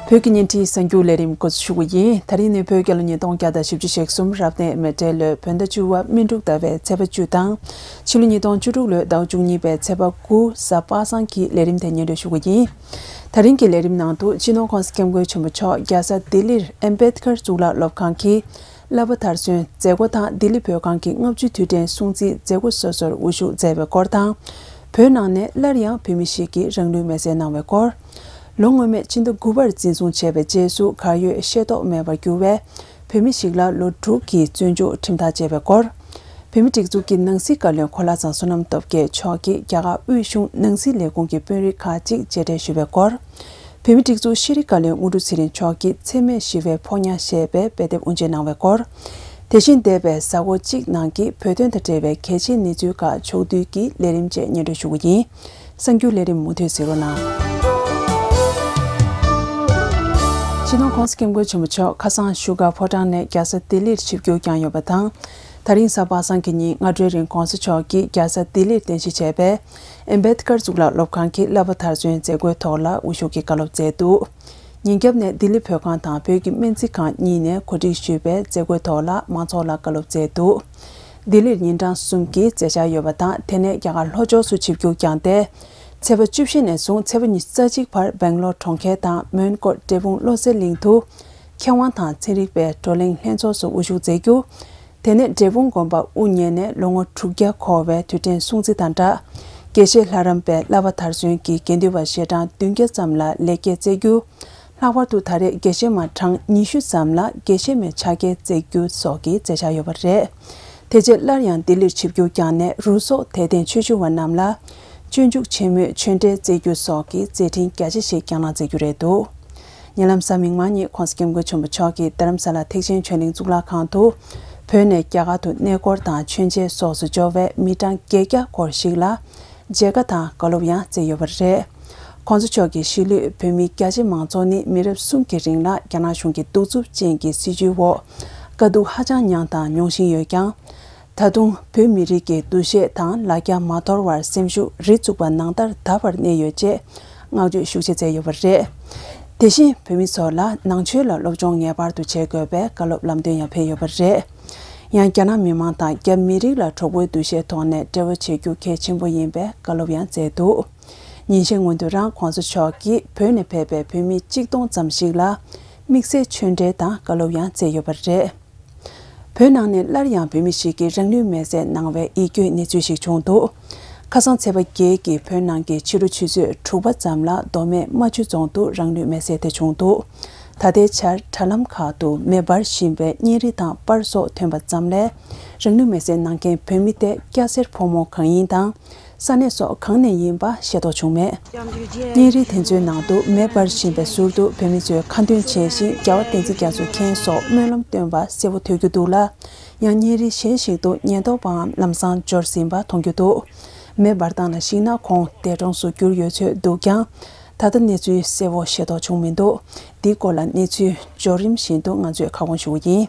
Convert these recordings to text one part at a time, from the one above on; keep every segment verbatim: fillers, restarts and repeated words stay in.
བོད་ཀྱི་བརྙན་འཕྲིན་གསར་འགྱུར་ལས་རིམ་འགོ་འཛུགས་ཞུ་གི་ཡིན། ད་རིང་ནི་བོད་རྒྱལ་ལོ་ཉིས་སྟོང་བརྒྱ་དང་བཞི་བཅུ་ཞེ་གསུམ་རབ་གནས་མེ་སྤྲེལ་ལོའི་བོད་ཟླ་བཅུ་བ་སྨིན་དྲུག་ཟླ་བའི་ཚེས་པ་བཅུ་དང་། ཕྱི་ལོ་ཉིས་སྟོང་བཅུ་དྲུག་ལོའི་ཟླ་བ་བཅུ་གཉིས་པའི་ཚེས་པ་དགུ་གཟའ་པ་སངས་ཀྱི་ལས་རིམ་དེ་སྙན་སྒྲོན་ཞུ་གི་ཡིན། ད་རིང་གི་ལས་རིམ་ནང་དུ་སྤྱི་ནོར་༸གོང་ས་༸སྐྱབས་མགོན་ཆེན་པོ་མཆོག་རྒྱལ་ས་ལྡི་ལིར་ཨམ་བེད་ཀར་གཙུག་ལག་སློབ་ཁང་གི་བསླབ་པ་མཐར་སོན་མཛད་སྒོ་དང་ལྡི་ལི་བོད་ཁང་གི་ལྔ་བཅུའི་དུས་དྲན་སྲུང་བརྩིའི་མཛད་སྒོ་སོ་སོར་དབུ་བཞུགས་མཛད་པའི་སྐོར་དང་། བོད་ནང་ནས་སླར་ཡང་བོད་མི་ཞིག་གིས་རང་ལུས་མེར་སྲེག་གནང་བའི་སྐོར། ལོ་སྔོན་མའི་ཕྱི་ཟླ་དགུ་པར་འཛིན་བཟུང་བྱས་པའི་རྗེས་སུ་གར་ཡོད་ཤེས་རྟོགས་མེད་པར་གྱུར་བའི་བོད་མི་ཞིག་ལ་ལོ་དྲུག་གི་བཙོན་འཇུག་ཁྲིམས་ཐག་བཅད་པའི་སྐོར། བོད་མིའི་སྒྲིག་འཛུགས་ཀྱི་ནང་སྲིད་བཀའ་བློན་གོ་ལ་ཚང་བསོད་ནམས་སྟོབས་རྒྱས་མཆོག་གིས་རྒྱ་གར་དབུས་གཞུང་ནང་སྲིད་ལས་ཁུངས་ཀྱི་དཔོན་རིགས་ཁག་ཅིག་མཇལ་འཕྲད་ཞུས་པའི་སྐོར། བོད་མིའི་སྒྲིག་འཛུགས་ཤེས་རིག་བཀའ་བློན་དངོས་གྲུབ་ཚེ་རིང་མཆོག་གིས་འཚེ་མེད་ཞི་བའི་ཕོ་ཉ་ཞེས་པའི་དཔེ་དེབ་དབུ་འབྱེད་གནང་བའི་སྐོར། དེ་བཞིན་འདས་པའི་གཟའ་འཁོར་གཅིག་ནང་གི་བོད་དོན་དང་འབྲེལ་བའི་གལ་ཆེའི་གནས་ཚུལ་ཁག་ཕྱོགས་བསྡུས་ཀྱི་ལས་རིམ་བཅས་སྙན་སྒྲོན་ཞུ་གི་ཡིན། གསར་འགྱུར་ལས་རིམ་མུ་མཐུད་གཟིགས་རོགས་གནང་། སྤྱི་ནོར་༸གོང་ས་༸སྐྱབས་མགོན་ཆེན་པོ་མཆོག་ཁ་སང་བཞུགས་སྒར་ཕོ་བྲང་ནས་རྒྱལ་ས་ལྡི་ལིར་ཆིབས་བསྒྱུར་བསྐྱངས་ཡོད་པ་དང་། ད་རིང་གཟའ་པ་སངས་ཀྱི་ཉིན་སྔ་དྲོའི་རིང་༸གོང་ས་མཆོག་གིས་རྒྱལ་ས་ལྡི་ལིར་རྟེན་གཞི་བྱས་པའི་ཨམ་བེད་ཀར་གཙུག་ལག་སློབ་ཁང་གི་བསླབ་པ་མཐར་སོན་མཛད་སྒོའི་ཐོག་ལ་དབུ་བཞུགས་ཀྱིས་བཀའ་སློབ་སྩལ་འདུག་ཉིན་རྒྱབ་ནས་ལྡི་ལི་བོད་ཁང་དང་བོད་ཀྱི་སྨན་རྩིས་ཁང་གཉིས་ནས་གོ་སྒྲིག་ཞུས་པའི་མཛད་སྒོའི་ཐོག་ལ་མང་ཚོགས་ལ་བཀའ་སློབ་སྩལ་འདུག་ལྡི་ལིར་ཉིན་གྲངས་གསུམ་གྱི་མཛད་འཆར་ཡོད་པ་དང་། དེ་ནས་རྒྱ་གར་ལྷོ་ཕྱོགས་སུ་ཆིབས་བསྒྱུར་བསྐྱངས་ཏེ། ཚེས་པ་བཅུ་བཞི་ནས་བཟུང་ཚེས་པ་ཉི་ཤུ་རྩ་གཅིག་བར་སྦེང་ལོར་གྲོང་ཁྱེར་དང་མོན་གྷོ་འབྲས་སྤུངས་བློ་གསལ་གླིང་དུ་མཁས་དབང་དང་ཚན་རིག་པའི་བགྲོ་གླེང་ལྷན་ཚོགས་སུ་དབུ་བཞུགས་མཛད་རྒྱུ། དེ་ནས་འབྲས་སྤུངས་དགོན་པ་དབུ་བརྙེས་ནས་ལོ་ངོ་དྲུག་བརྒྱ་འཁོར་བའི་དུས་དྲན་སྲུང་བརྩི་དང་སྦྲགས། དགེ་བཤེས་ལྷ་རམས་པའི་བསླབ་པ་མཐར་སོན་གྱི་དགེ་འདུན་པ་ཞལ་གྲངས་བདུན་བརྒྱ་ཙམ་ལ་ལེགས་སྐྱེས་བསྩལ་རྒྱུ། ལྷག་པར་དུ་ད་རེས་དགེ་བཤེས་མ་གྲངས་ཉི་ཤུ་ཙམ་ལ་དགེ་བཤེས་མའི་ཕྱག་འཁྱེར་བསྩལ་རྒྱུ་སོགས་ཀྱི་མཛད་འཆར་ཡོད་པ་རེད། དེ་རྗེས་སླར་ཡང་ལྡི་ལིར་ཆིབས་བསྒྱུར་བསྐྱངས་ནས་རུ་ཚོགས་དད་ལྡན་ཆོས་ཞུ་བ་རྣམས་ལ་སྤྱོད་འཇུག་ཆེན་མོའི་ཆོས་འབྲེལ་བསྩལ་རྒྱུ་སོགས་ཀྱི་མཛད་འཕྲིན་རྒྱ་ཆེ་ཞིག་བསྐྱངས་གནང་མཛད་རྒྱུ་རེད་འདུག་ཉེ་ལམ་གཟའ་མིག་དམར་ཉིན་༸གོང་ས་༸སྐྱབས་མགོན་ཆེན་པོ་མཆོག་གིས་རྡ་རམ་ས་ལ་ཐེག་ཆེན་ཆོས་གླིང་གཙུག་ལག་ཁང་དུ་བོད་ནས་རྒྱ་གར་དུ་གནས་སྐོར་དང་མཆོད་མཇལ་སོགས་སུ་འབྱོར་བའི་མི་གྲངས་བརྒྱད་བརྒྱ་སྐོར་ཞིག་ལ་མཇལ་ཁ་དང་བཀའ་སློབ་ཡང་སྩལ་ཡོད་པ་རེད། ༸གོང་ས་མཆོག་གིས་གཞིས་ལུས་བོད་མི་རྒྱ་ཆེ་མང་ཚོགས་ནི་མི་རབས་གསུམ་གྱི་རིང་ལ་རྒྱ་ནག་གཞུང་གི་གདུག་རྩུབ་ཅན་གྱི་སྲིད་བྱུས་འོག་དཀའ་སྡུག་ཧ་ཅང་མྱངས་དང་མྱོང་བཞིན་ཡོད་ཀྱང་། ད་དུང་བོད་མི་རིགས་ཀྱི་འདུ་ཤེས་དང་ལ་རྒྱ་མ་དོར་བར་སེམས་ཤུགས་རི་བཙུགས་པ་ནང་ལྟར་དར་བར་གནས་ཡོད་ཅེས་བསྔགས་བརྗོད་ཤུགས་ཆེ་མཛད་ཡོད་པ་རེད། དེ་བཞིན་བོད་མི་ཚོ་ལ་ནང་ཆོས་ལ་སློབ་སྦྱོང་ངེས་པར་དུ་བྱེད་དགོས་པའི་བཀའ་སློབ་ལམ་སྟོན་ཡང་ཕེབས་ཡོད་པ་རེད། ཡང་རྒྱ་ནག་མི་མང་དང་རྒྱ་མི་རིགས་ལ་གྲོགས་པོའི་འདུ་ཤེས་ཐོག་ནས་འབྲེལ་བ་བྱེད་རྒྱུ་གལ་ཆེན་པོ་ཡིན་པའི་བཀའ་སློབ་ཡང་སྩལ་འདུག་ཉིན་ཤས་སྔོན་དུ་རང་༸གོང་ས་མཆོག་གིས་བོད་ནས་ཕེབས་པའི་བོད་མི་གཅིག་སྟོང་ཙམ་ཞིག་ལ་དམིགས་བསལ་ཆོས་འབྲེལ་དང་བཀའ་སློབ་ཡང་སྩལ་ཡོད་པ་རེད། བོད་ནང་ནས་སླར་ཡང་བོད་མི་ཞིག་གིས་རང་ལུས་མེར་སྲེག་གནང་བའི་ཡིད་སྐྱོའི་གནས་ཚུལ་ཞིག་བྱུང་འདུག་ཁ་སང་ཚེས་པ་བརྒྱད་ཀྱི་བོད་ནང་གི་ཕྱི་དྲོ་ཆུ་ཚོད་དྲུག་པ་ཙམ་ལ་མདོ་སྨད་རྨ་ཆུ་རྫོང་དུ་རང་ལུས་མེར་སྲེག་དེ་བྱུང་འདུག་ད་ལྟའི་ཆར་དྲ་ལམ་ཁག་ཏུ་མེ་འབར་བཞིན་པའི་བརྙན་རིས་དང་པར་སོགས་ཐོན་པ་ཙམ་ལས། རང་ལུས་མེར་སྲེག་གནང་མཁན་བོད་མི་དེ་སྐྱ་སེར་ཕོ་མོ་གང་ཡིན་དང་། ས་གནས་སོགས་གང་ནས་ཡིན་པ་ཤེས་རྟོགས་བྱུང་མེད། བརྙན་རིས་དེ་ཚོའི་ནང་དུ་མེ་འབར་བཞིན་པའི་ཟུར་དུ་བོད་མི་ཚོས་ཁ་འདོན་བྱས་ཤིང་རྒྱལ་བ་བསྟན་འཛིན་རྒྱ་མཚོ་མཁྱེན་སོགས་སྨོན་ལམ་བཏོན་པ་གསལ་པོ་ཐོས་རྒྱུ་འདུག་ལ། ཡང་བརྙན་རིས་གཞན་ཞིག་ཏུ་ཉེན་རྟོག་པའམ་ལམ་སང་འབྱོར་ཟིན་པ་མཐོང་རྒྱུ་འདུག་མེ་འབར་སྟངས་ལ་གཞིགས་ན་ཁོང་འདས་གྲོངས་སུ་གྱུར་ཡོད་ཚོད་འདུག་ཀྱང་། ད་ལྟ་གནས་ཚུལ་གསལ་པོ་ཤེས་རྟོགས་བྱུང་མི་འདུག་འདིའི་སྐོར་ལ་གནས་ཚུལ་འབྱོར་རིམ་བཞིན་དུ་ང་ཚོས་ཁ་སྐོང་ཞུ་རྒྱུ་ཡིན།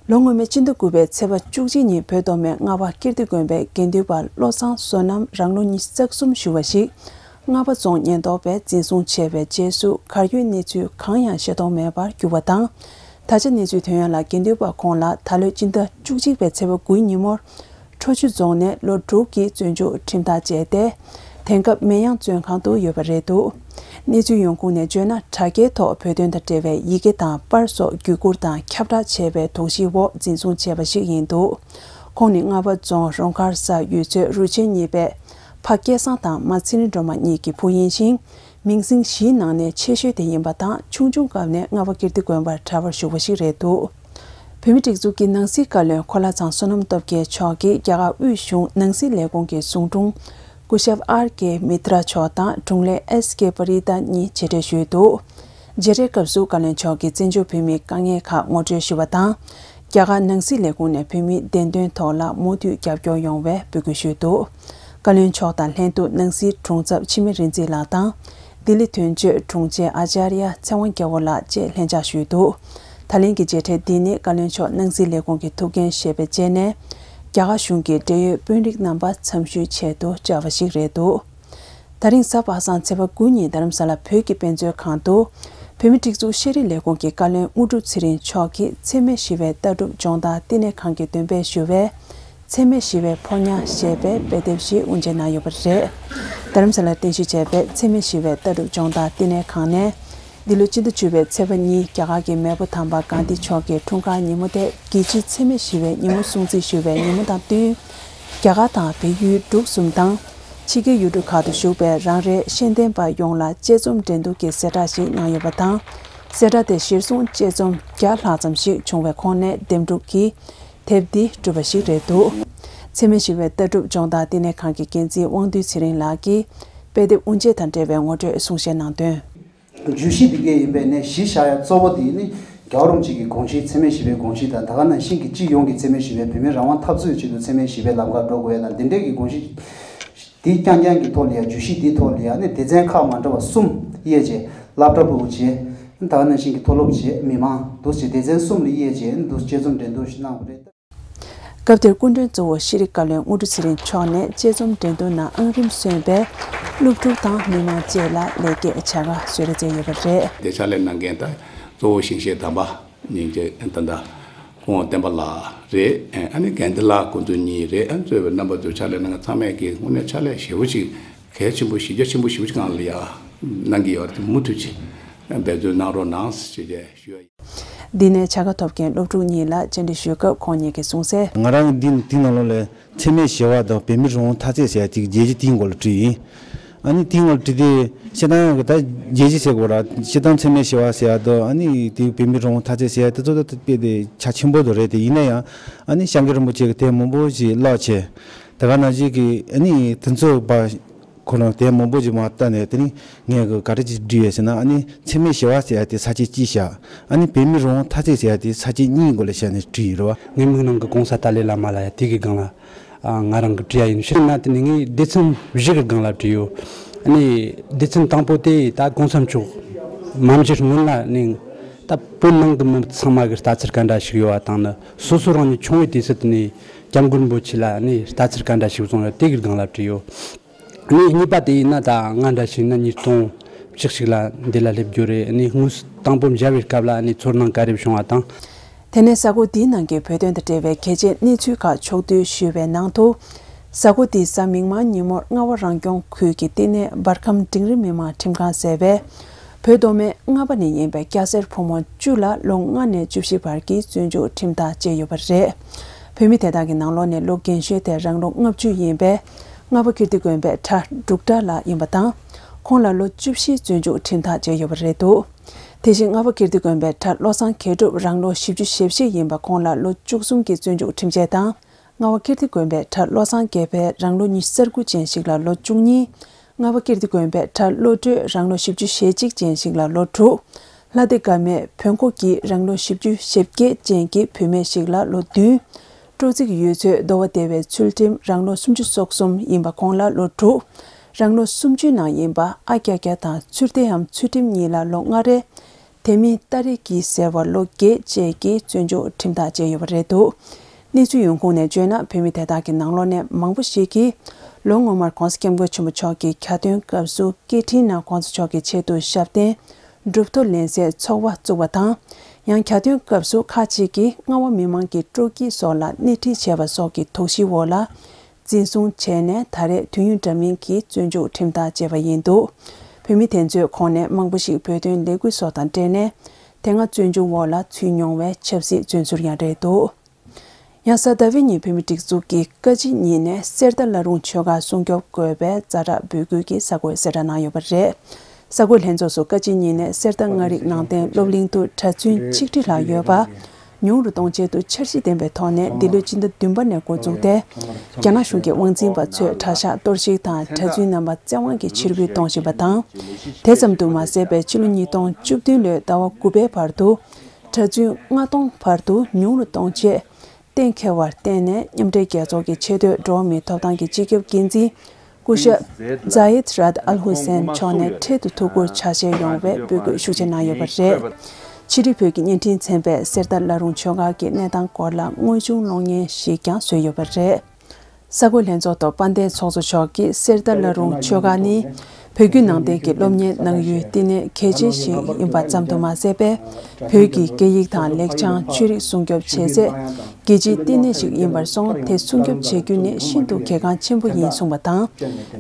ལོ་སྔོན་མའི་སྤྱི་ཟླ་དགུ་པའི་ཚེས་པ་བཅུ་གཅིག་ཉིན་བོད་མདོ་སྨད་རྔ་བ་ཀིརྟི་དགོན་པའི་དགེ་འདུན་པ་བློ་བཟང་བསོད་ནམས་རང་ལོ་ཉི་ཤུ་རྩ་གསུམ་བཞུགས་པ་ཞིག་རྔ་བ་རྫོང་ཉེན་རྟོག་པས་འཛིན་བཟུང་བྱས་པའི་རྗེས་སུ་གར་ཡོད་གནས་ཚུལ་གང་ཡང་ཤེས་རྟོགས་མེད་པར་གྱུར་བ་དང་། ད་ཆ་གནས་ཚུལ་ཐོན་ཡ་ལ་དགེ་འདུན་པ་ཁོང་ལ་ད་ལོའི་སྤྱི་ཟླ་བཅུ་གཅིག་པའི་ཚེས་པ་དགུའི་ཉིན་མོར། ཁྲོ་ཆུ་རྫོང་ནས་ལོ་དྲུག་གི་བཙོན་འཇུག་ཁྲིམས་ཐག་བཅད་དེ། དེང་སྐབས་མེ་གཡང་བཙོན་ཁང་དུ་ཡོད་པ་རེད་འདུག་གནས་ཚུལ་ཡོང་ཁུངས་ནས་བརྗོད་ན། དྲ་རྒྱའི་ཐོག་བོད་དོན་དང་འབྲེལ་བའི་ཡི་གེ་དང་པར་སོགས་བརྒྱུད་བསྐུར་དང་ཁྱབ་བསྒྲགས་བྱས་པའི་དོགས་གཞིའི་འོག་འཛིན་བཟུང་བྱས་པ་ཞིག་ཡིན་འདུག་ཁོང་ནི་རྔ་བ་རྫོང་རོང་མཁར་ས་ཡུལ་ཚོའི་རུ་ཆེན་གཉིས་པའི་ཕ་སྐལ་བཟང་དང་མ་ཚེ་རིང་སྒྲོལ་མ་གཉིས་ཀྱི་བུ་ཡིན་ཞིང་། མིང་སྲིང་བཞིའི་ནང་ནས་ཆེ་ཤོས་དེ་ཡིན་པ་དང་། ཆུང་ཆུང་སྐབས་ནས་རྔ་བ་ཀིརྟི་དགོན་པར་གྲྭ་པར་ཞུགས་པ་ཞིག་རེད་འདུག་བོད་མིའི་སྒྲིག་འཛུགས་ཀྱི་ནང་སྲིད་བཀའ་བློན་གོ་ལ་ཚང་བསོད་ནམས་སྟོབས་རྒྱལ་མཆོག་གིས་རྒྱ་གར་དབུས་གཞུང་ནང་སྲིད་ལས་ཁུངས་ཀྱི་ཟུང་དྲུང་སྐུ་ཞབས་ཨར་ཀེ་མི་ཏྲ་མཆོག་དང་དྲུང་ལས་ཨེས་ཀེ་པ་རི་ཏ་གཉིས་མཇལ་འཕྲད་ཞུས་འདུག་མཇལ་འཕྲད་སྐབས་སུ་བཀའ་བློན་མཆོག་གིས་བཙན་བྱོལ་བོད་མིའི་དཀའ་ངལ་ཁག་ངོ་སྤྲོད་ཞུས་པ་དང་། རྒྱ་གར་ནང་སྲིད་ལས་ཁུངས་ནས་བོད་མིའི་བདེན་དོན་ཐོག་ལ་མུ་མཐུད་རྒྱབ་སྐྱོར་ཡོང་བའི་འབོད་སྐུལ་ཞུས་འདུག་བཀའ་བློན་མཆོག་དང་ལྷན་དུ་ནང་སྲིད་དྲུང་ཚབ་འཆི་མེད་རིག་འཛིན་ལགས་དང་། ལྡི་ལི་དོན་གཅོད་དྲུང་ཆེ་ཨ་ཅཱརྱ་ཚེ་དབང་རྒྱལ་པོ་ལགས་བཅས་ལྷན་བཅར་ཞུས་འདུག་ད་ལན་གྱི་མཇལ་འཕྲད་འདི་ནི་བཀའ་བློན་མཆོག་ནང་སྲིད་ལས་ཁུངས་ཀྱི་ཐུགས་འགན་བཞེས་པའི་རྗེས་ནས། རྒྱ་གར་གཞུང་གི་འབྲེལ་ཡོད་དཔོན་རིགས་རྣམ་པ་འཚམས་ཞུའི་ཆེད་དུ་བཅར་བ་ཞིག་རེད་འདུག་ད་རིང་གཟའ་པ་སངས་ཚེས་པ་དགུ་ཉིན་རྡ་རམ་ས་ལ་བོད་ཀྱི་དཔེ་མཛོད་ཁང་དུ། བོད་མིའི་སྒྲིག་འཛུགས་ཤེས་རིག་ལས་ཁུངས་ཀྱི་བཀའ་བློན་དངོས་གྲུབ་ཚེ་རིང་མཆོག་གིས་འཚེ་མེད་ཞི་བའི་ལྟ་གྲུབ་སྦྱོང་བརྡར་བསྟི་གནས་ཁང་གི་འདོན་སྤེལ་ཞུ་བའི་འཚེ་མེད་ཞི་བའི་ཕོ་ཉ་ཞེས་པའི་དཔེ་དེབ་ཞིག་དབུ་འབྱེད་གནང་ཡོད་པ་རེད། རྡ་རམ་ས་ལར་རྟེན་གཞི་བྱས་པའི་འཚེ་མེད་ཞི་བའི་ལྟ་གྲུབ་སྦྱོང་བརྡར་བསྟི་གནས་ཁང་ནས། འདི་ལོའི་སྤྱི་ཟླ་བཅུ་པའི་ཚེས་པ་གཉིས་རྒྱ་གར་གྱི་མེས་པོ་དམ་པ་གྷན་དྷི་མཆོག་གི་འཁྲུངས་སྐར་ཉིན་མོ་དེ་རྒྱལ་སྤྱིའི་འཚེ་མེད་ཞི་བའི་ཉིན་མོ་སྲུང་བརྩི་ཞུ་བའི་ཉིན་མོ་དང་བསྟུན། རྒྱ་གར་དང་བལ་ཡུལ་འབྲུག་གསུམ་དང་། ཕྱི་རྒྱལ་ཡུལ་གྲུ་ཁག་ཏུ་བཞུགས་པའི་རང་རེའི་ཤེས་ལྡན་པ་ཡོངས་ལ་དཔྱད་རྩོམ་འགྲན་བསྡུར་གྱི་གསལ་བསྒྲགས་ཤིག་གནང་ཡོད་པ་དང་། གསལ་བསྒྲགས་དེ་གཞིར་བཟུང་དཔྱད་རྩོམ་བརྒྱ་ལྷག་ཙམ་ཞིག་བྱུང་བའི་ཁོངས་ནས་འདེམས་སྒྲུག་གིས་དེབ་འདི་བསྒྲུབས་པ་ཞིག་རེད་འདུག་འཚེ་མེད་ཞི་བའི་ལྟ་གྲུབ་སྦྱོང་བརྡར་བསྟི་གནས་ཁང་གི་འགན་འཛིན་དབང་འདུས་ཚེ་རིང་ལགས་ཀྱིས་དཔེ་དེབ་དབུ་འབྱེད་དང་འབྲེལ་བའི་ངོ་སྤྲོད་གསུང་བཤད་གནང་དོན། བརྗོད་གཞི་འདི་གས་ཡིན་པས་ནས་གཞི་བཞག་ཡ་གཙོ་བོ་དེ་ནི་རྒྱལ་བ་རིན་པོ་ཆེ་གི་དགོངས་གཞི་འཚེ་མེད་ཞི་བའི་དགོངས་གཞི་དང་ད་ག་ནང་བཞིན་གྱི་སྤྱི་ཡོངས་ཀྱི་འཚེ་མེད་ཞི་བའི་བོད་མིའི་རང་དབང་འཐབ་རྩོད་ཆེད་དུ་འཚེ་མེད་ཞི་བའི་ལམ་ཁར་འགྲོ་དགོས་ཡ་དང་འདི་འདྲའི་གི་དགོངས་གཞི་འདི་རྐྱང་རྐྱང་གི་ཐོག་ལ་ཡ་བརྗོད་གཞི་འདིའི་ཐོག་ལ་ཡ་ནི་སྡེ་ཚན་ཁག་མ་འདྲ་བ་གསུམ་དབྱེ་བྱས་སློབ་གྲྭ་པུའུ་བྱས་ད་ག་ནང་བཞིན་གྱི་མཐོ་སློབ་བྱས་མི་མང་འདུག་བྱས་སྡེ་ཚན་གསུམ་ལ་དབྱེ་བྱས་འདུག་དཔྱད་རྩོམ་འགྲན་བསྡུར་ཞིག་གནང་བ་རེད། སྐབས་དེར་སྐུ་མགྲོན་གཙོ་བོ་ཤེས་རིག་བཀའ་བློན་དངོས་གྲུབ་ཚེ་རིང་མཆོག་ནས་དཔྱད་རྩོམ་འགྲན་བསྡུར་ནང་ཨང་རིམ་སོན་པའི་སློབ་ཕྲུག་དང་མི་མང་བཅས་ལ་ལེགས་སྐྱེས་བྱ་དགའ་གསོལ་རས་མཛད་ཡོད་པ་རེད། དེ་ཕྱག་ལས་གནང་མཁན་ད་གཙོ་བོ་ཞིང་གཤེགས་དམ་པ་སྙིང་རྗེ་ད་ལྟ་སྐུ་ངོ་བསྟན་པ་ལགས་རེད། ཨ་ནི་དགེ་འདུན་ལགས་སྐུ་མདུན་གཉིས་རེད། ཨ་ནི་གཙོས་པའི་རྣམ་པ་ཚོ་ཕྱག་ལས་གནང་མཁན་ཚང་མས་ཀྱིས་དངོས་གནས་ཕྱག་ལས་ཞེ་པོ་ཅིག་གལ་ཆེན་པོ་གཞི་རྒྱ་ཆེན་པོ་ཞེ་པོ་ཅིག་སྒང་ལ་ཡ་གནང་གི་ཡོད་རེད། མུ་མཐུད་ཅིག་འབད་བརྩོན་གནང་རོགས་གནང་ཞེས་ཞུ་ཡ་ཡིན། འདི་ནས་བྱ་དགའ་ཐོབ་མཁན་སློབ་ཕྲུག་གཉིས་ལ་བཅར་འདྲི་ཞུས་སྐབས་ཁོང་གཉིས་ཀྱིས་གསུངས་གསལ། ང་རང་འདི་འདི་ནང་ལོགས་ལ་འཚེ་མེད་ཞི་བ་དང་བོད་མིའི་རང་དབང་འཐབ་རྩོད་ཟེར་ཡ་དེ་རྒྱལ་སྤྱི་དེའི་མགོ་ལ་བྲིས་ཡིན། ཨ་ནི་དེའི་མགོ་ལ་བྲིས་ཏེ་སྤྱིར་བཏང་ཡང་གི་ད་རྒྱལ་སྤྱི་ཟེར་དགོས་ར་སྤྱིར་བཏང་འཚེ་མེད་ཞི་བ་ཟེར་ཡ་དང་ཨ་ནི་དེ་བོད་མིའི་རང་དབང་འཐབ་རྩོད་ཟེར་ཡ་དེ་ཚོ་ད་དཔེ་དེ་ཆ་ཆེན་པོ་དུ་རེད། དེ་ཡིན་ན་ཡང་ཨ་ནི་སྐྱབས་མགོན་རིན་པོ་ཆེ་གི་དེབ་མང་པོ་ཞིག་བཀླགས་བྱས་ད་ག་ནང་བཞིན་གྱི་ཨ་ནི་དེ་ཚོ་བ། ཁོ་རང་དེབ་མང་པོ་ཅིག་མར་བལྟས་ནས་དེ་ནི་ངས་གི་ག་རེ་ཅིག་བྲིས་ཡོད་ཟེར་ན་ཨ་ནི་འཚེ་མེད་ཞི་བ་ཟེར་ཡ་དེ་ས་བཅད་གཅིག་བཞག་ཨ་ནི་བོད་མི་རང་དབང་འཐབ་རྩོད་ཟེར་ཡ་དེ་ས་བཅད་གཉིས་སྒོ་ལ་བཞག་ནས་བྲིས་ཡོད་རེད་བ། ངའི་མིག་ནང་གི་གོང་ས་ཏཱ་ལའི་བླ་མ་ལ་ཡ་དེ་གི་སྒང་ལ་ཨ་ང་རང་གི་བྲིས་ཡ་ཡིན། ཕྱིར་ན་དེ་ནི་ངའི་སྡེ་ཚན་བཞི་གི་སྒང་ལ་བྲིས་ཡོད། ཨ་ནི་སྡེ་ཚན་དང་པོ་དེ་ད་གོང་ས་མཆོག་མ་མཇལ་སྔོན་ལ་ནི་ད་བོད་ནང་གི་མི་ཚང་མ་གི་ལྟ་ཚུལ་ག་འདྲ་ཞིག་ཡོད་བ་དང་ནི་སོ་སོ་རང་ཉིད་ཆུང་བའི་དུས་སུ་དེ་ནི་སྐྱབས་མགོན་རིན་པོ་ཆེ་ལ་ནི་ལྟ་ཚུལ་ག་འདྲ་ཞིག་བཟུང་ཡོད་དེ་གི་སྒང་ལ་བྲིས་ཡོད། ནི་གཉིས་པ་དེ་ཡིན་ན་ད་ང་འདྲ་ཞིག་ན་ཉིས་སྟོང་བཅུ་གཅིག་ལ་འདི་ལ་སླེབས་རྒྱུ་རེད། ནི་དངོས་སུ་དང་པོ་མཇལ་བའི་སྐབས་ལ་ནི་ཚོར་སྣང་ག་རེ་བྱུང་བ་དང་། དེ་ནས་གཟའ་འཁོར་འདིའི་ནང་གི་བོད་དོན་དང་འབྲེལ་བའི་གལ་ཆེའི་གནས་ཚུལ་ཁག་ཕྱོགས་བསྡུས་ཞུས་པའི་ནང་དུ། གཟའ་འཁོར་འདིའི་གཟའ་མིག་དམར་ཉིན་མོར་རྔ་བ་རང་སྐྱོང་ཁུལ་གྱི་བསྟི་གནས་འབར་ཁམས་འབྲིང་རིམ་མི་དམངས་ཁྲིམས་ཁང་ཟེར་བས། བོད་མདོ་སྨད་རྔ་པ་ནས་ཡིན་པའི་སྐྱ་སེར་ཕོ་མོ་བཅུ་ལ་ལོ་ལྔ་ནས་བཅུ་བཞི་བར་གྱི་བཙོན་འཇུག་ཁྲིམས་ཐག་བཅད་ཡོད་པ་རེད། བོད་མི་དེ་དག་གི་ནང་ལོགས་ནས་ལོ་རྒན་ཤོས་དེ་རང་ལོ་ལྔ་བཅུ་ཡིན་པའི། རྔ་པ་ཀིརྟི་དགོན་པའི་གྲྭ་འབྲུག་གྲགས་ལགས་ཡིན་པ་དང་། ཁོང་ལ་ལོ་བཅུ་བཞི་བཙོན་འཇུག་ཁྲིམས་ཐག་བཅད་ཡོད་པ་རེད་འདུག་དེ་བཞིན་རྔ་པ་ཀིརྟི་དགོན་པའི་གྲྭ་བློ་བཟང་མཁས་གྲུབ་རང་ལོ་བཞི་བཅུ་ཞེ་བཞི་ཡིན་པ་ཁོང་ལ་ལོ་བཅུ་གསུམ་གྱི་བཙོན་འཇུག་ཁྲིམས་ཆད་དང་། རྔ་པ་ཀིརྟི་དགོན་པའི་གྲྭ་བློ་བཟང་དགེ་འཕེལ་རང་ལོ་ཉི་ཤུ་རྩ་དགུ་ཅན་ཞིག་ལ་ལོ་བཅུ་གཉིས། རྔ་པ་ཀིརྟི་དགོན་པའི་གྲྭ་བློ་གྲོས་རང་ལོ་བཞི་བཅུ་ཞེ་གཅིག་ཅན་ཞིག་ལ་ལོ་དྲུག་ལྷ་སྡེ་དགའ་མེད་བོན་ཁོ་སྐྱིད་རང་ལོ་བཞི་བཅུ་ཞེ་བརྒྱད་ཅན་གྱི་བུད་མེད་ཞིག་ལ་ལོ་བདུན། སྤྲོ་ཚིགས་ཡོད་ཚོད་རྡོ་བ་སྡེ་བའི་ཚུལ་ཁྲིམས་རང་ལོ་སུམ་ཅུ་སོ་གསུམ་ཡིན་པ་ཁོང་ལ་ལོ་དྲུག་རང་ལོ་སུམ་ཅུའི་ནང་ཡིན་པ་ཨ་ཀྱ་ཀྱ་དང་ཚུལ་ལྡེའམ་ཚུལ་ཁྲིམས་གཉིས་ལ་ལོ་ལྔ་རེ། དེ་མིན་ཏཱ་རེ་ཀི་ཟེར་བ་ལོ་བརྒྱད་བཅས་ཀྱི་བཙོན་འཇུག་ཁྲིམས་ཐག་བཅད་ཡོད་པ་རེད་འདུག་གནས་ཚུལ་ཡོང་ཁུངས་ནས་བརྗོད་ན་བོད་མི་དེ་དག་གི་ནང་ལོགས་ནས་མང་པོ་ཞིག་གིས་ལོ་སྔོན་མར་༸གོང་ས་༸སྐྱབས་མགོན་ཆེན་པོ་མཆོག་གི་གྱ་སྟོན་སྐབས་སུ་སྐད་འཕྲིན་ནང་༸གོང་ས་མཆོག་གི་ཆེད་དུ་ཞབས་བརྟན་གྲུབ་ཐོབ་ལེན་སའི་ཚོགས་པ་བཙུགས་པ་དང་། ཡང་གྱ་སྟོན་སྐབས་སུ་ཁག་ཅིག་གིས་རྔ་བ་མི་མང་གི་སྤྲོ་སྐྱིད་སོགས་ལ་སྣེ་ཁྲིད་བྱས་པ་སོགས་ཀྱི་དོགས་གཞིའི་འོག་ལ། འཛིན་བཟུང་བྱས་ནས་ད་རེས་དུས་ཡུན་འདྲ་མིན་གྱི་བཙོན་འཇུག་ཁྲིམས་ཐག་བཅད་པ་ཡིན་འདུག་བོད་མི་དེ་ཚོའི་ཁོངས་ནས་མང་པོ་ཞིག་བོད་དོན་ལས་འགུལ་སོགས་དང་འབྲེལ་ནས་དེ་སྔ་བཙོན་འཇུག་འོག་ལ་ཚུད་མྱོང་བའི་ཆབ་སྲིད་བཙོན་ཟུར་ཡང་རེད་འདུག་ཡང་གཟའ་ཟླ་བའི་ཉིན་བོད་མི་སྒྲིག་འཛུགས་ཀྱི་བཀའ་སྤྱི་གཉིས་ནས་གསེར་རྟ་བླ་རུང་ཆོས་སྒར་སྲུང་སྐྱོབ་དགོས་པའི་ཛ་དྲག་འབོད་སྐུལ་གྱི་གསར་འགོད་གསལ་བསྒྲགས་གནང་ཡོད་པ་རེད། གསར་འགོད་ལྷན་ཚོགས་སུ་བཀའ་སྤྱི་གཉིས་ནས་གསེར་རྟ་ལྔ་རིག་ནང་བསྟན་སློབ་གླིང་དུ་གྲྭ་བཙུན་ཆིག་ཁྲི་ལྷག་ཡོད་པ། ཉུང་རུ་གཏོང་ཆེད་དུ་འཆར་གཞི་ལྡན་པའི་ཐོག་ནས་འདི་ལོའི་སྤྱི་ཟླ་བདུན་པ་ནས་འགོ་འཛུགས་ཏེ། རྒྱ་ནག་གཞུང་གི་དབང་འཛིན་པ་ཚོས་གྲྭ་ཤག་གཏོར་བཤིག་དང་གྲྭ་བཙུན་རྣམ་པ་བཙན་དབང་གིས་ཕྱིར་འབུད་གཏོང་བཞིན་པ་དང་། དེ་ཙམ་དུ་མ་ཟད་པའི་ཕྱི་ལོ་ཉིས་སྟོང་བཅུ་བདུན་ལོའི་ཟླ་བ་དགུ་པའི་བར་དུ་གྲྭ་བཙུན་ལྔ་སྟོང་བར་དུ་ཉུང་རུ་གཏོང་ཆེད་གཏན་འཁེལ་བར་བརྟེན་ནས་མཉམ་འབྲེལ་རྒྱལ་ཚོགས་ཀྱི་ཆེས་མཐོའི་འགྲོ་བ་མིའི་ཐོབ་ཐང་གི་སྤྱི་ཁྱབ་འགན་འཛིན། སྐུ་ཞབས་ཛ་ཡེད་རཱད་ཨལ་ཧུ་སེན་མཆོག་ནས་འཕྲལ་དུ་ཐུགས་ཁུར་ཆ་བཞེས་ཡོང་བའི་འབོད་སྐུལ་ཤུགས་ཆེ་གནང་ཡོད་པ་རེད། ཕྱི་དྲིལ་བོད་ཀྱི་བརྙན་འཕྲིན་ཚན་པས་གསེར་རྟ་བླ་རུང་ཆོས་སྒར་གྱི་གནས་སྟངས་སྐོར་ལ་དངོས་བྱུང་གློག་བརྙན་ཞིག་ཀྱང་བཟོས་ཡོད་པ་རེད། གསར་འགོད་ལྷན་ཚོགས་ཐོག་དཔལ་ལྡན་ཚོགས་གཙོ་མཆོག་གིས་གསེར་རྟ་བླ་རུང་ཆོས་སྒར་ནི། བོད་བརྒྱུད་ནང་བསྟན་གྱི་སློབ་གཉེར་གནང་ཡུལ་བསྟི་གནས་གལ་ཆེ་ཞིག་ཡིན་པ་ཙམ་དུ་མ་ཟད་པས། བོད་ཀྱི་སྐད་ཡིག་དང་ལེགས་བྱང་ཆོས་རིག་སྲུང་སྐྱོབ་བྱེད་སའི་རྒྱལ་སྤྱིའི་བསྟི་གནས་ཤིག་ཡིན་པར་སོང་། དེ་སྲུང་སྐྱོབ་བྱེད་རྒྱུ་ནི་ཤིན་ཏུ་གལ་འགངས་ཆེན་པོ་ཡིན་གསུངས་པ་དང་།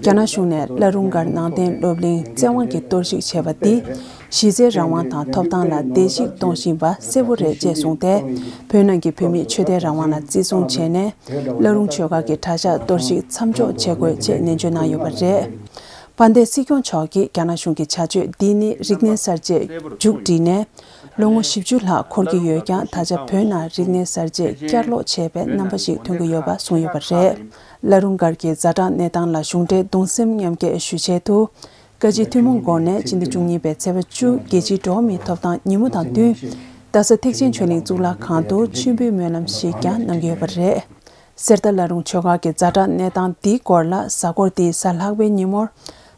རྒྱ་ནག་གཞུང་ནས་བླ་རུང་སྒར་ནང་བསྟན་སློབ་གླིང་བཙན་དབང་གིས་གཏོར་བཤིག་བྱས་པ་འདིས། གཞི་རྩའི་རང་དབང་དང་ཐོབ་ཐང་ལ་བརྡལ་བཤིག་གཏོང་བཞིན་པ་གསལ་པོ་རེད་ཅེས་གསུངས་ཏེ། བོད་ནང་གི་བོད་མིའི་ཆོས་དད་རང་དབང་ལ་བརྩི་སྲུང་བྱས་ནས། བླ་རུང་ཆོས་སྒར་གྱི་གྲྭ་ཤག་གཏོར་བཤིག་མཚམས་འཇོག་བྱེད་དགོས་ཅེས་ནན་བརྗོད་གནང་ཡོད་པ་རེད། དཔལ་ལྡན་སྲིད་སྐྱོང་མཆོག་གིས་རྒྱ་ནག་གཞུང་གི་བྱ་སྤྱོད་འདི་ནི་རིག་གནས་གསར་བརྗེ་མཇུག་བསྒྲིལ་ནས་ལོ་ངོ་བཞི་བཅུ་ལྷག་འཁོར་གྱི་ཡོད་ཀྱང་། ད་ཆ་བོད་ནང་རིག་གནས་གསར་བརྗེ་བསྐྱར་ལོག་བྱས་པའི་རྣམ་པ་ཞིག་ཐོན་གྱི་ཡོད་པ་གསུངས་ཡོད་པ་རེད། བླ་རུང་སྒར་གྱི་ཛ་དྲག་གནས་སྟངས་ལ་གཞུང་འབྲེལ་གདུང་སེམས་མཉམ་སྐྱེད་ཞུ་ཆེད་དུ། བཀའ་སྤྱི་ཐུན་མོང་སྒོ་ནས་སྤྱི་ཟླ་བཅུ་གཉིས་པའི་ཚེས་པ་བཅུ། རྒྱལ་སྤྱིའི་འགྲོ་བ་མིའི་ཐོབ་ཐང་ཉིན་མོ་དང་བསྟུན། རྡ་ས་ཐེག་ཆེན་ཆོས་གླིང་གཙུག་ལག་ཁང་དུ་མཆོད་འབུལ་སྨོན་ལམ་ཞིག་ཀྱང་གནང་གི་ཡོད་པ་རེད། གསེར་རྟ་བླ་རུང་ཆོས་སྒར་གྱི་ཛ་དྲག་གནས་སྟངས་འདིའི་སྐོར་ལ། གཟའ་འཁོར་འདིའི་གཟའ་ལྷག་པའི་ཉིན་མོར།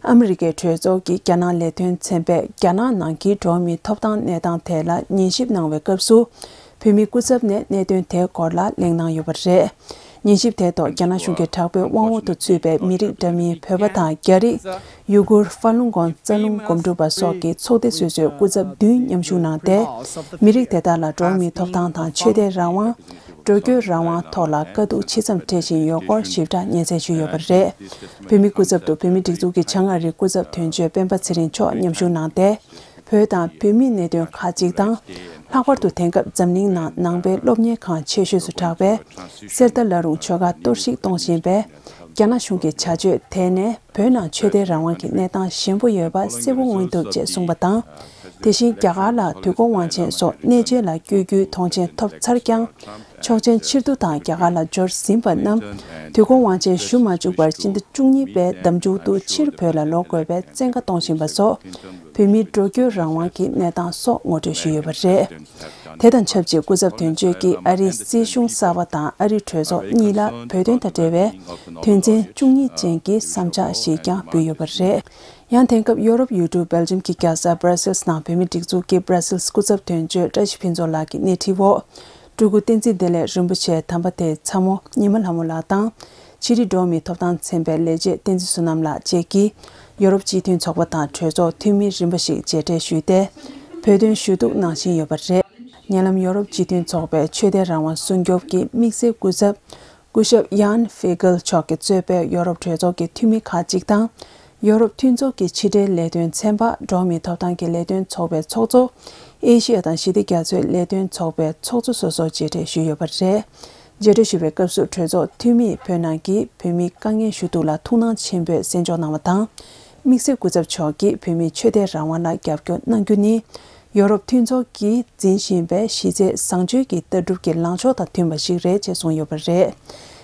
ཨ་མི་རི་ཀའི་གྲོས་ཚོགས་ཀྱི་རྒྱ་ནག་ལས་དོན་ཚན་པས་རྒྱ་ནག་ནང་གི་འགྲོ་བ་མིའི་ཐོབ་ཐང་གནས་སྟངས་ཐད་ལ་ཉན་ཞིབ་གནང་བའི་སྐབས་སུ། བོད་མིའི་སྐུ་ཚབ་ནས་གནད་དོན་དེའི་སྐོར་ལ་གླེང་གནང་ཡོད་པ་རེད། ཉན་ཞིབ་དེའི་ཐོག་རྒྱ་ནག་གཞུང་གི་དྲག་པོའི་དབང་འོག་ཏུ་ཚུད་པའི་མི་རིགས་འདྲ་མིན་བོད་པ་དང་། རྒྱ་རིགས། ཡུ་གུར། ཧྥ་ལུང་གོང་། རྩ་ལུང་། གོམ་འགྲུལ་པ་སོགས་ཀྱི་ཚོགས་སྡེ་སོ་སོའི་སྐུ་ཚབ་བདུན་མཉམ་ཞུགས་གནང་སྟེ། མི་རིགས་དེ་དག་ལ་འགྲོ་བ་མིའི་ཐོབ་ཐང་དང་ཆོས་དད་རང་དབང་། འགྲོ་སྐྱོད་རང་དབང་ཐོག་ལ་དཀའ་སྡུག་ཇི་ཙམ་འཕྲད་བཞིན་ཡོད་སྐོར་ཞིབ་ཕྲ་སྙན་སེང་ཞུས་ཡོད་པ་རེད། བོད་མིའི་སྐུ་ཚབ་ཏུ་བོད་མིའི་སྒྲིག་འཛུགས་ཀྱི་བྱང་ཨ་རིའི་སྐུ་ཚབ་དོན་གཅོད་སྤེན་པ་ཚེ་རིང་མཆོག་མཉམ་ཞུགས་གནང་སྟེ། བོད་དང་བོད་མིའི་གནད་དོན་ཁག་ཅིག་དང་། ལྷག་པར་དུ་དེང་སྐབས་འཛམ་གླིང་ནང་ནང་པའི་སློབ་གཉེར་ཁང་ཆེ་ཤོས་སུ་གྲགས་པའི་གསེར་རྟ་བླ་རུང་ཆོས་སྒར་གཏོར་བཤིག་གཏོང་བཞིན་པའི་རྒྱ་ནག་གཞུང་གི་བྱ་སྤྱོད་དེ་ནས་བོད་ནང་ཆོས་དད་རང་དབང་གི་གནས་སྟངས་ཞན་པོ་ཡོད་པ་གསལ་པོ་མངོན་ཐུབ་ཅེས་གསུངས་པ་དང་། དེ་བཞིན་རྒྱ་གར་ལ་དུས་འཁོར་དབང་ཆེན་སོགས་གནས་མཇལ་ལ་བསྐྱོད་རྒྱུའི་མཐོང་མཆན་ཐོབ་ཚར་ཀྱང་། ཆོག་མཆན་ཕྱིར་བསྡུ་དང་རྒྱ་གར་ལ་འབྱོར་ཟིན་པ་རྣམས་དུས་འཁོར་དབང་ཆེན་ཞུ་མ་བཅུག་པར་སྤྱི་ཟླ་བཅུ་གཉིས་པའི་ཟླ་མཇུག་ཏུ་ཕྱིར་བོད་ལ་ལོག་དགོས་པའི་བཙན་བཀའ་གཏོང་བཞིན་པ་སོགས། བོད་མིའི་འགྲོ་སྐྱོད་རང་དབང་གི་གནས་སྟངས་སོགས་ངོ་སྤྲོད་ཞུས་ཡོད་པ་རེད། དེ་དང་ཆབས་ཅིག་སྐུ་ཚབ་དོན་གཅོད་ཀྱིས་ཨ་རིའི་སྲིད་གཞུང་གསར་པ་དང་ཨ་རིའི་གྲོས་ཚོགས་གཉིས་ལ་བོད་དོན་དང་འབྲེལ་བའི་དོན་ཚན་བཅུ་གཉིས་ཅན་གྱི་བསམ་འཆར་ཞིག་ཀྱང་ཕུལ་ཡོད་པ་རེད། ཡང་དེང་སྐབས་ཡོ་རོབ་ཡུལ་གྲུ་སྦེལ་ཇམ་གྱི་རྒྱལ་ས་སྦྲ་སིལ་ནང་བོད་མིའི་སྒྲིག་འཛུགས་ཀྱི་སྦྲ་སིལ་སྐུ་ཚབ་དོན་གཅོད་བཀྲ་ཤིས་ཕུན་ཚོགས་ལགས་ཀྱི་སྣེ་ཁྲིད་འོག་སྤྲུལ་སྐུ་བསྟན་འཛིན་བདེ་ལེགས་རིན་པོ་ཆེ་དམ་པ་དེའི་ཚ་མོ་ཉི་མ་ལྷ་མོ་ལགས་དང་། ཕྱི་རིགས་འགྲོ་བ་མིའི་ཐོབ་ཐང་ཚན་པའི་ལས་བྱེད་བསྟན་འཛིན་བསོད་ནམས་ལགས་བཅས་ཀྱིས་ཡོ་རོབ་སྤྱི་མཐུན་ཚོགས་པ་དང་གྲོས་ཚོགས་འཐུས་མི་རིམ་པ་ཞིག་མཇལ་འཕྲད་ཞུས་ཏེ། བོད་དོན་ཞུ་གཏུག་གནང་བཞིན་ཡོད་པ་རེད། ཉེ་ལམ་ཡོ་རོབ་སྤྱི་མཐུན་ཚོགས་པའི་ཆོས་དད་རང་དབང་སྲུང་སྐྱོབ་ཀྱི་དམིགས་བསལ་སྐུ་ཚབ། སྐུ་ཞབས་ཡཱན་ཧྥེ་གལ་མཆོག་གིས་གཙོས་པའི་ཡོ་རོབ་གྲོས་ཚོགས་ཀྱི་འཐུས་མི་ཁག་ཅིག་དང་། ཡོ་རོབ་མཐུན་ཚོགས་ཀྱི་ཕྱི་འབྲེལ་ལས་དོན་ཚན་པ། འགྲོ་བ་མིའི་ཐོབ་ཐང་གི་ལས་དོན་ཚོགས་པའི་ཚོགས་གཙོ། ཨེ་ཤི་ཡ་དང་ཞི་བདེ་རྒྱ་མཚོའི་ལས་དོན་ཚོགས་པའི་ཚོགས་གཙོ་སོ་སོ་མཇལ་འཕྲད་ཞུས་ཡོད་པ་རེད། མཇལ་འཕྲད་ཞུ་བའི་སྐབས་སུ་གྲོས་ཚོགས་འཐུས་མིས་བོད་ནང་གི་བོད་མིའི་དཀའ་ངལ་ཞུ་གཏུག་ལ་ཐུགས་སྣང་ཆེན་པོས་གསན་འཇོག་གནང་བ་དང་། དམིགས་བསལ་སྐུ་ཚབ་མཆོག་གིས་བོད་མིའི་ཆོས་དད་རང་དབང་ལ་རྒྱབ་སྐྱོར་གནང་རྒྱུ་ནི། ཡོ་རོབ་མཐུན་ཚོགས་ཀྱིས་འཛིན་བཞིན་པའི་གཞི་རྩའི་བཟང་སྤྱོད་ཀྱི་ལྟ་གྲུབ་ཀྱི་ལངས་ཕྱོགས་དང་མཐུན་པ་ཞིག་རེད་ཅེས་གསུངས་ཡོད་པ་རེད།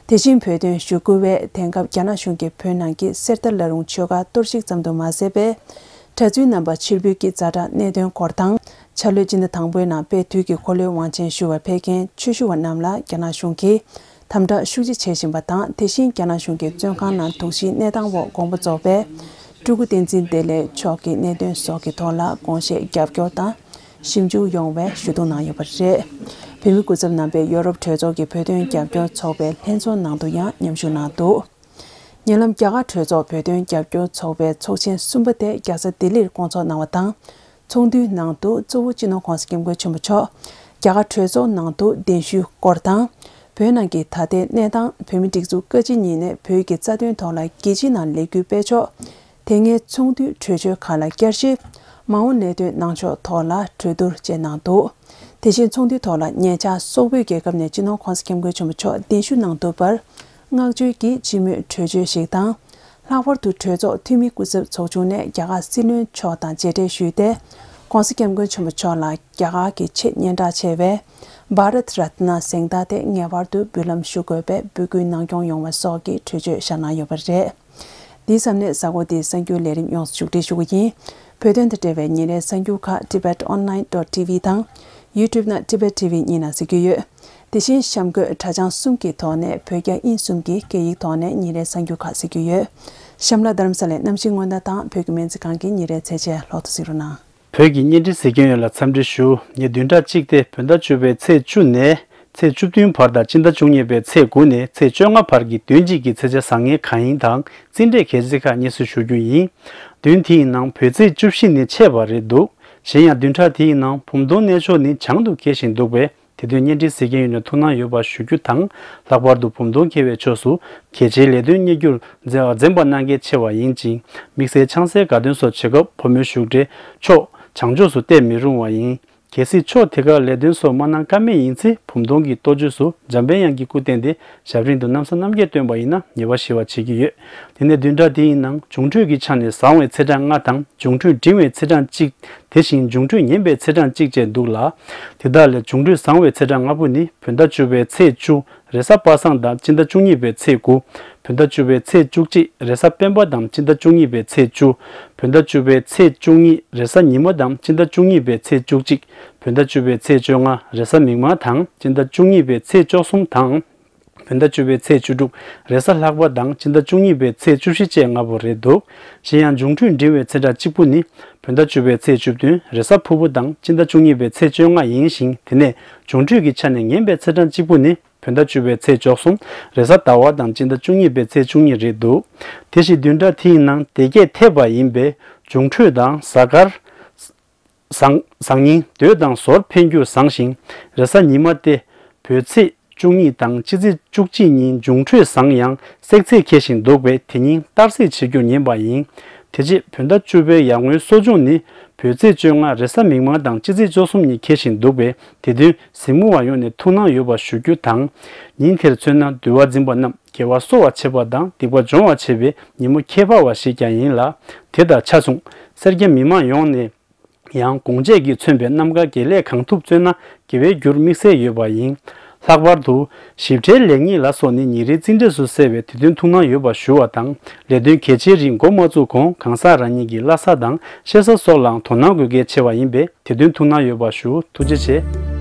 དེ་བཞིན་བོད་དོན་ཞུ་སྐུལ་བས་དེང་སྐབས་རྒྱ་ནག་གཞུང་གིས་བོད་ནང་གི་གསེར་རྟ་བླ་རུང་ཆོས་སྒར་གཏོར་བཤིག་ཙམ་དུ་མ་ཟད་པའི། གྲྭ་བཙུན་རྣམ་པ་ཕྱིར་འབུད་ཀྱི་ཛ་དྲག་གནད་དོན་སྐོར་དང་། འཆར་ལོའི་སྤྱི་ཟླ་དང་པོའི་ནང་དཔལ་དུས་ཀྱི་འཁོར་ལོའི་དབང་ཆེན་ཞུ་བར་ཕེབས་མཁན་ཆོས་ཞུ་བ་རྣམས་ལ་རྒྱ་ནག་གཞུང་གིས་དམ་དྲག་ཤུགས་ཆེ་བྱེད་བཞིན་པ་དང་། དེ་བཞིན་རྒྱ་ནག་གཞུང་གི་བཙོན་ཁང་ནང་དུག་ཤིང་གནས་སྟངས་འོག་དགོངས་པ་རྫོགས་པའི་སྤྲུལ་སྐུ་བསྟན་འཛིན་བདེ་ལེགས་མཆོག་གི་གནད་དོན་སོགས་ཀྱི་ཐོག་ལ་དགོངས་བཞེས་རྒྱབ་སྐྱོར་དང་ཞིབ་འཇུག་ཡོང་བའི་ཞུ་གཏུག་གནང་ཡོད་པ་རེད། བོད་མི་སྐུ་ཚབ་རྣམ་པས་ཡོ་རོབ་གྲོས་ཚོགས་ཀྱི་བོད་དོན་རྒྱབ་སྐྱོར་ཚོགས་པའི་ལྷན་ཚོགས་ནང་དུ་ཡང་མཉམ་ཞུགས་གནང་འདུག་ཉེ་ལམ་རྒྱ་གར་གྲོས་ཚོགས་བོད་དོན་རྒྱབ་སྐྱོར་ཚོགས་པའི་ཚོགས་ཆེན་གསུམ་པ་དེ་རྒྱལ་ས་ལྡི་ལིར་སྐོང་ཚོགས་གནང་བ་དང་། ཚོགས་འདུའི་ནང་དུ་གཙོ་བོ་སྤྱི་ནོར་༸གོང་ས་༸སྐྱབས་མགོན་ཆེན་པོ་མཆོག་རྒྱ་གར་གྲོས་ཚོགས་ནང་དུ་གདན་ཞུའི་སྐོར་དང་། བོད་ནང་གི་ད་ལྟའི་གནས་སྟངས། བོད་མིའི་སྒྲིག་འཛུགས་བཀའ་སྤྱི་གཉིས་ནས་བོད་ཀྱི་རྩ་དོན་ཐོག་ལ་རྒྱལ་སྤྱིའི་ནང་ལས་འགུལ་སྤེལ་ཕྱོགས། དེ་སྔའི་ཚོགས་འདུའི་གྲོས་ཆོད་ཁག་ལ་བསྐྱར་ཞིབ། མ་འོངས་གནད་དོན་གནང་ཕྱོགས་ཐོག་ལ་གྲོས་བསྡུར་བཅས་གནང་འདུག་དེ་བཞིན་ཚོགས་འདུའི་ཐོག་ལ་ཉེ་ཆར་སོག་པོའི་རྒྱལ་ཁབ་ནས་སྤྱི་ནོར་༸གོང་ས་༸སྐྱབས་མགོན་ཆེན་པོ་མཆོག་གདན་ཞུ་གནང་ཐུབ་པར་བསྔགས་བརྗོད་ཀྱི་སྤྱི་མོས་གྲོས་ཆོད་ཞིག་དང་། ལྷག་པར་དུ་གྲོས་ཚོགས་འཐུས་མི་སྐུ་ཚབ་ཚོགས་ཆུང་ནས་རྒྱ་གར་སྲིད་བློན་མཆོག་དང་མཇལ་འཕྲད་ཞུས་ཏེ། ༸གོང་ས་༸སྐྱབས་མགོན་ཆེན་པོ་མཆོག་ལ་རྒྱ་གར་གྱི་ཆེས་སྙན་གྲགས་ཆེ་བའི་Bharat Ratna་གཟེངས་རྟགས་དེ་ངེས་པར་དུ་འབུལ་ལམ་ཞུ་དགོས་པའི་འབོད་སྐུལ་གནང་སྐྱོང་ཡོང་བ་སོགས་ཀྱི་གྲོས་ཆོད་བཞག་གནང་ཡོད་པ་རེད། འདིའི་མཚམས་ནས་གཟའ་འཁོར་འདིའི་གསར་འགྱུར་ལས་རིམ་ཡོངས་སུ་མཇུག་སྒྲིལ་ཞུ་གི་ཡིན། བོད་དོན་དང་འབྲེལ་བའི་ཉིན་རེའི་གསར་འགྱུར་ཁག་Tibet Online dot T V་དང་། YouTube་ནང་Tibet T V་གཉིས་ནང་གཟིགས་རྒྱུ་ཡོད། དེ་བཞིན་གཤམ་འཁོད་དྲ་བྱང་གསུམ་གྱི་ཐོག་ནས་བོད་རྒྱ་དབྱིན་གསུམ་གྱི་སྐད་ཡིག་ཐོག་ནས་ཉིན་རེའི་གསར་འགྱུར་ཁག་གཟིགས་རྒྱུ་ཡོད། གཤམ་ལ་རྡ་རམ་ས་ལའི་གནམ་གཤིས་སྔོན་བརྡ་དང་བོད་ཀྱི་སྨན་རྩིས་ཁང་གི་ཉིན་རེའི་ཚེས་ཆེན་ལྷག་ཏུ་གཟིགས་རོགས་གནང་། བོད་ཀྱི་བརྙན་འཕྲིན་གཟིགས་མཁན་ཡོངས་ལ་འཚམས་འདྲི་ཞུ། ཉིན་བདུན་ཕྲག་གཅིག་སྟེ་བོད་ཟླ་བཅུ་པའི་ཚེས་བཅུ་ནས་ ཚེས་བཅུ་བདུན་བར་དང་སྤྱི་ཟླ་བཅུ་གཉིས་པའི་ཚེས་དགུ་ནས་ཚེས་བཅོ་ལྔ་བར་གྱི་བདུན་གཅིག་གི་ཚེས་ཆ་བཟང་ངན་གང་ཡིན་དང་རྩིས་འབྲས་གལ་ཆེ་ཁག་སྙན་སེང་ཞུ་རྒྱུ་ཡིན། བདུན་དེ་ཡི་ནང་བོད་ཚེས་བཅུ་བཞི་ནི་ཆད་པ་རེད་འདུག་གཞན་ཡང་བདུན་ཕྲག་དེ་ཡི་ནང་བུམ་སྟོང་གནས་ཕྱོགས་ནི་བྱང་དུ་འཁེལ་བཞིན་འདུག་པས། དེ་དོན་བརྙན་འཕྲིན་གཟིགས་མཁན་ཡོད་ན་ཐུགས་སྣང་ཡོད་པ་ཞུ་རྒྱུ་དང་། ལྷག་པར་དུ་བུམ་སྟོང་འཁེལ་བའི་ཕྱོགས་སུ་གལ་ཆེའི་ལས་དོན་གཉེར་རྒྱུར་འཛེམ་པ་གནང་གལ་ཆེ་བ་ཡིན་ཅིང་། དམིགས་བསལ་ཆང་སའི་དགའ་སྟོན་སོགས་བྱེད་སྐབས་ཕོ་མོའི་བཞུགས་གྲལ་ཕྱོགས་བྱང་ཕྱོགས་སུ་གཏད་མི་རུང་བ་ཡིན། གལ་སྲིད་ཕྱོགས་དེ་གར་ལས་དོན་སོགས་མ་གནང་ཀ་མེད་ཡིན་ཚེ་བུམ་སྟོང་གི་གཏོ་བཅོས་སུ་འཇམ་པའི་དབྱངས་ཀྱི་སྐུ་བསྟན་ཏེ་ཞབས་རིམ་དུ་གནམ་ས་གནམ་རྒྱས་བཏོན་པ་ཡིན་ན་ཉེས་པ་ཞི་བ་བྱེད་ཀྱི་ཡོད། དེ་ནས་བདུན་ཕྲག་དེ་ཡི་ནང་འབྱུང་འཕྲོད་ཀྱི་ཆ་ནས་བཟང་བའི་ཚེས་གྲངས་ལྔ་དང་འབྱུང་འཕྲོད་འབྲིང་བའི་ཚེས་གྲངས་གཅིག་དེ་བཞིན་འབྱུང་འཕྲོད་ངན་པའི་ཚེས་གྲངས་གཅིག་བཅས་འདུག་ལ། དེ་དག་ལས་འབྱུང་འཕྲོད་བཟང་བའི་ཚེས་གྲངས་ལྔ་པོ་ནི་བོད་ཟླ་བཅུ་པའི་ཚེས་བཅུ། རེས་གཟའ་པ་སངས་དང་སྤྱི་ཟླ་བཅུ་གཉིས་པའི་ཚེས་དགུ། བོད་ཟླ་བཅུ་པའི་ཚེས་བཅུ་གཅིག་རེས་གཟའ་སྤེན་པ་དང་སྤྱི་ཟླ་བཅུ་གཉིས་པའི་ཚེས་བཅུ། བོད་ཟླ་བཅུ་པའི་ཚེས་བཅུ་གཉིས་རེས་གཟའ་ཉི་མ་དང་སྤྱི་ཟླ་བཅུ་གཉིས་པའི་ཚེས་བཅུ་གཅིག་བོད་ཟླ་བཅུ་པའི་ཚེས་བཅོ་ལྔ་རེས་གཟའ་མིག་དམར་དང་སྤྱི་ཟླ་བཅུ་གཉིས་པའི་ཚེས་བཅུ་གསུམ་དང་། བོད་ཟླ་བཅུ་པའི་ཚེས་བཅུ་དྲུག་རེས་གཟའ་ལྷག་པ་དང་སྤྱི་ཟླ་བཅུ་གཉིས་པའི་ཚེས་བཅུ་བཞི་བཅས་ལྔ་པོ་རེད་འདུག་གཞན་ཡང་འབྱུང་འཕྲོད་འབྲིང་བའི་ཚེས་གྲངས་གཅིག་པོ་ནི་བོད་ཟླ་བཅུ་པའི་ཚེས་བཅུ་བདུན་རེས་གཟའ་ཕུར་བུ་དང་སྤྱི་ཟླ་བཅུ་གཉིས་པའི་ཚེས་བཅོ་ལྔ་ཡིན་ཞིང་། དེ་ནས་འབྱུང་འཕྲོད་ཀྱི་ཆ་ནས་ངན་པའི་ཚེས་གྲངས་གཅིག་པོ་ནི་བོད་ཟླ་བཅུ་པའི་ཚེས་བཅུ་གསུམ་རེས་གཟའ་ཟླ་བ་དང་སྤྱི་ཟླ་བཅུ་གཉིས་པའི་ཚེས་བཅུ་གཉིས་རེད་འདུག་དེ་བཞིན་བདུན་ཕྲག་དེའི་ནང་དེ་གས་འཐེབ་པ་ཡིན་པས་འབྱུང་འཕྲོད་དང་གཟའ་སྐར། བཟང་བཟང་ཉིན་འདོད་དང་ཟོར་འཕེན་རྒྱུ་བཟང་ཞིང་། རེས་གཟའ་ཉི་མ་སྟེ། བོད་ཚེས་བཅུ་གཉིས་དང་སྤྱི་ཚེས་བཅུ་གཅིག་ཉིན་འབྱུང་འཕྲོད་བཟང་ཡང་བསྲེག་ཚེས་འཁེལ་བཞིན་འདུག་པས་དེ་ཉིན་གཏར་གཟིགས་བྱེད་རྒྱུར་ཉན་པ་ཡིན། དེ་རྗེས་བོད་ཟླ་བཅུ་པའི་ཡར་ངོའི་གསོ་སྦྱོང་ནི་བོད་ཚེས་བཅོ་ལྔ་རེས་གཟའ་མིག་དམར་དང་སྤྱི་ཚེས་བཅུ་གསུམ་ཉིན་འཁེལ་བཞིན་འདུག་པས་དེ་དུས་གཟིགས་མོ་བ་ཡོངས་ནས་ཐུགས་སྣང་ཡོད་པ་ཞུ་རྒྱུ་དང་། ཉིན་དེར་མཚོན་ན་འདུལ་བ་འཛིན་པ་རྣམས་དགེ་བ་གསོ་བར་བྱེད་པ་དང་སྡིག་པ་སྦྱོང་བར་བྱེད་པའི་ཉིན་མོ་ཁྱད་པར་བ་ཞིག་ཀྱང་ཡིན་ལ། དེ་དང་ཆ་མཚུངས་སེར་སྐྱ་མི་མང་ཡོངས་ནས། ཡང་དགོངས་བཅས་ཀྱིས་མཚོན་པའི་རྣམ་དཀར་དགེ་ལས་གང་ཐུབ་བརྩོན་ན་དགེ་བའི་རྒྱུར་དམིགས་བསལ་ཡོད་པ་ཡིན། ལྷག་པར་དུ་ཞིབ་ཕྲའི་ལེགས་ཉེས་ལ་སོགས་ནི་ཉིན་རེའི་རྩིས་འབྲས་སུ་གསལ་བས་དེ་དོན་ཐུགས་སྣང་ཡོད་པ་ཞུ་བ་དང་། ལས་དོན་གལ་ཆེའི་རིགས་འགོ་མ་བཙུགས་གོང་གང་ཟག་རང་ཉིད་ཀྱི་བླ་གཟའ་དང་གཤེད་གཟའ་སོགས་ལའང་དོ་སྣང་དགོས་གལ་ཆེ་བ་ཡིན་པས་དེ་དོན་ཐུགས་སྣང་ཡོད་པ་ཞུ། ཐུགས་རྗེ་ཆེ།